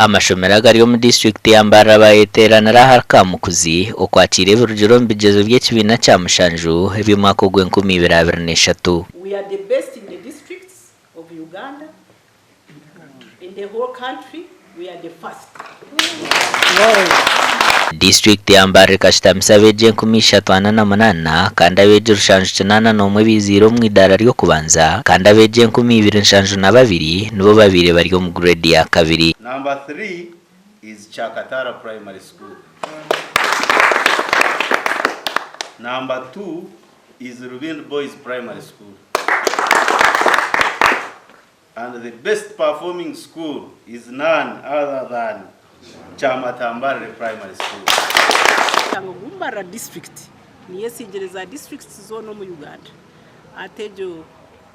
Amashomero agari omu disiturikiti ya Mbarara bayeteeranira ahari Kamukuzi okwakiira ebirugire omu bigyezo by'ekibiina kya mushanju eby'omwaka ogw'enkumi ibiri 23. We are the best in the districts of Uganda, in the whole country we are the first. Disiturikiti ya Mbarara ekashutamisa abeegi 3,048 kandi abeegi 781 baiziire omu idaara ry'okubanza kandi abeegi 2,072 nibo babaire bari omu gureedi ya kabiri. Number 3 is Kyakatara Primary School. Number 2 is Rubindi Boys Primary School. And the best performing school is none other than Kyamatambarire Primary School. Ngu Mbarara district niyo esingire za districts zoona omu Uganda ate egyo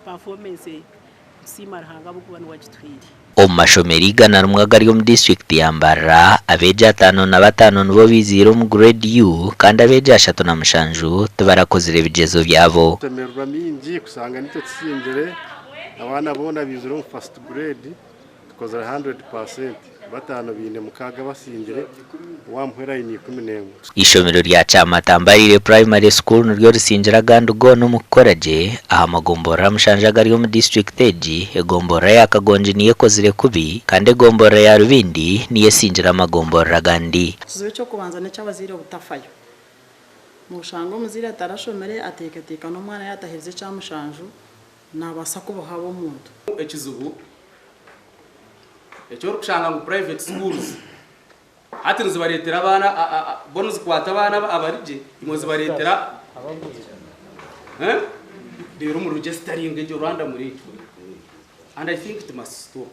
performance nitusiima Ruhanga ahabw'okuba niwe agituhaire. Omu mashomero 101 agari omu disiturikiti ya Mbarara, abeegi 55 nibo baiziire omu Grade U kandi abeegi 37 tibarakozire bigyezo byabo. Tushemererwa mingi kushanga nitwe tusingire abaana boona baizire omu first grade tukozire 100%, bataano baine mukaaga basingire, owaamuhwera aine 11. Eishomero rya Kyamatambarire Primary School niryo risingire agandi goona omu kukora gye aha magomborora mushanju agari omu disiturikiti egi, egomborora ya Kagongi niyo ekozire kubi kandi egomborora ya Rubindi niyo esingire amagomborora agandi. Ekizibu eky'okubanza n'eky'abazaire obutafayo. Noshanga omuzaire atarashomire ateekateeka n'omwana yaaba ataherize ekyamushanju nabaasa kuboha abe omuntu. Ekizibu eki orikushanga ngu private schools hati nizibareetera abaana bo nizikwata abaana abari gye imwe zibareetera reero muregisteringa egyo Rwanda muri and I think it must stop.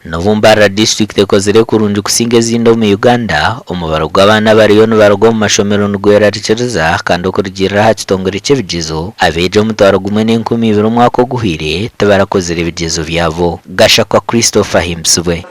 N'obu Mbarara disiturikiti ekozire kurungi kusinga ezindi omu Uganda, omubaro gw'abaana abariyo nibaruga omu mashomero nigwerarikiriza kandi okurugiirira aha kitongore ky'ebigyezo, abeegi 1,020 omwaka oguhweire tibarakozire bigyezo byabo. Gashakwa Christopher Ahimbisibwe.